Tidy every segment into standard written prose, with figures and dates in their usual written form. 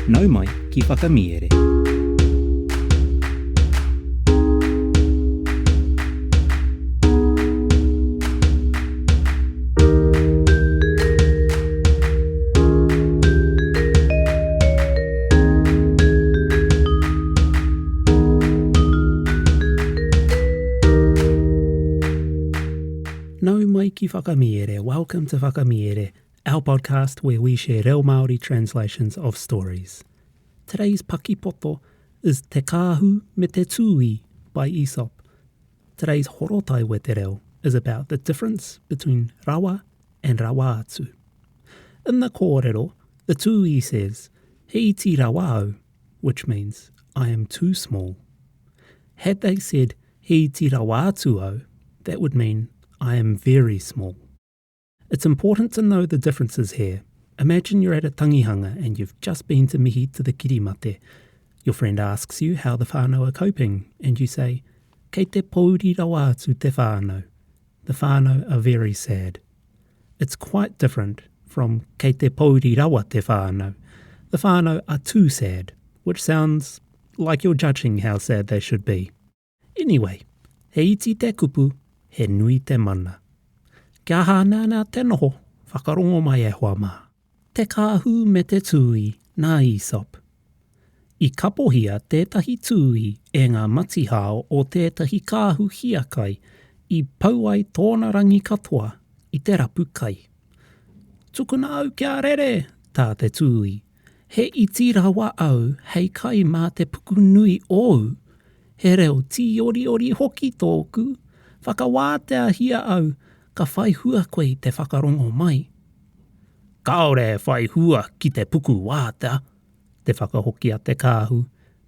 Nau mai ki Whakamiere. Nau mai ki Whakamiere, welcome to Whakamiere, our podcast where we share reo Māori translations of stories. Today's pakipoto is Te Kāhu me te Tūī by Aesop. Today's horotai wetereo is about the difference between rawa and rawa atu. In the kōrero, the tūī says, he iti rawa au, which means, I am too small. Had they said, he iti rawa atu au, that would mean, I am very small. It's important to know the differences here. Imagine you're at a tangihanga and you've just been to mihi to the kirimate. Your friend asks you how the whānau are coping, and you say, Kei te pōuri rawa atu te whānau. The whānau are very sad. It's quite different from kei te pōuri rawa te whānau. The whānau are too sad, which sounds like you're judging how sad they should be. Anyway, he iti te kupu, he nui te mana. Kia hāneanea te noho, whakarongo mai e hoa mā. Te kāhu me te tūī nā Aesop. I kapohia tētahi tūī e ngā matihao o tētahi kāhu hiakai i pau ai tōna rangi katoa i te rapu kai. Tukuna au kia rere, tā te tūī, he iti rawa au hei kai mā te puku nui ōu, he reo tīoriori hoki tōku, whakawāteahia au ka whai hua koe i te whakarongo mai. Kāore e whai hua ki te puku wātea, te whakahoki a te kāhu,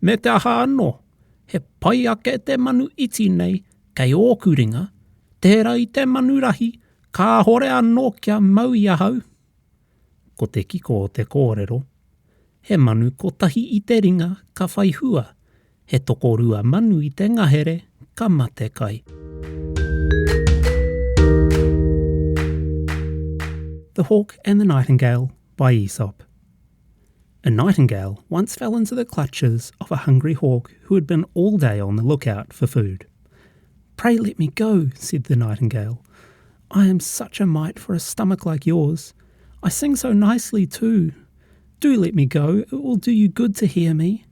me te aha anō, he pai ake te manu iti nei kei ōku ringa, tērā i te manu rahi kāhore anō kia mau i ahau. Ko te kiko o te kōrero, he manu kotahi i te ringa ka whai hua, he tokorua manu i te ngahere ka mate kai. The Hawk and the Nightingale by Aesop. A nightingale once fell into the clutches of a hungry hawk who had been all day on the lookout for food. Pray let me go, said the nightingale. I am such a mite for a stomach like yours. I sing so nicely too. Do let me go, it will do you good to hear me.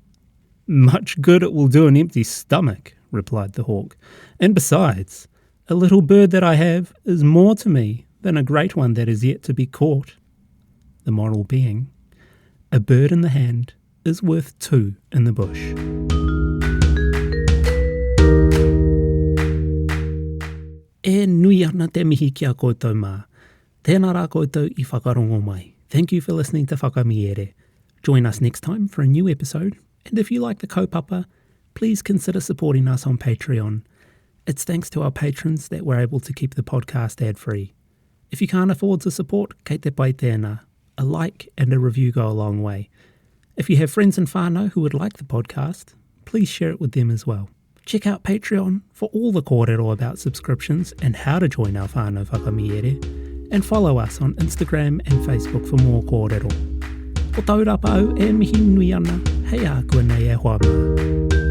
Much good it will do an empty stomach, replied the hawk. And besides, a little bird that I have is more to me than a great one that is yet to be caught. The moral being, a bird in the hand is worth two in the bush. E nui ana te mihi ki a koutou mā. Tēnā rā koutou i whakarongo mai. Thank you for listening to Whakamiere. Join us next time for a new episode, and if you like the kaupapa, please consider supporting us on Patreon. It's thanks to our patrons that we're able to keep the podcast ad-free. If you can't afford to support, kei te pai tēnā. A like and a review go a long way. If you have friends and whānau who would like the podcast, please share it with them as well. Check out Patreon for all the kōrero about subscriptions and how to join our whānau whakamiere, and follow us on Instagram and Facebook for more kōrero. Ko Taurapa au e mihi nui ana, hei ākuanei e hoa mā.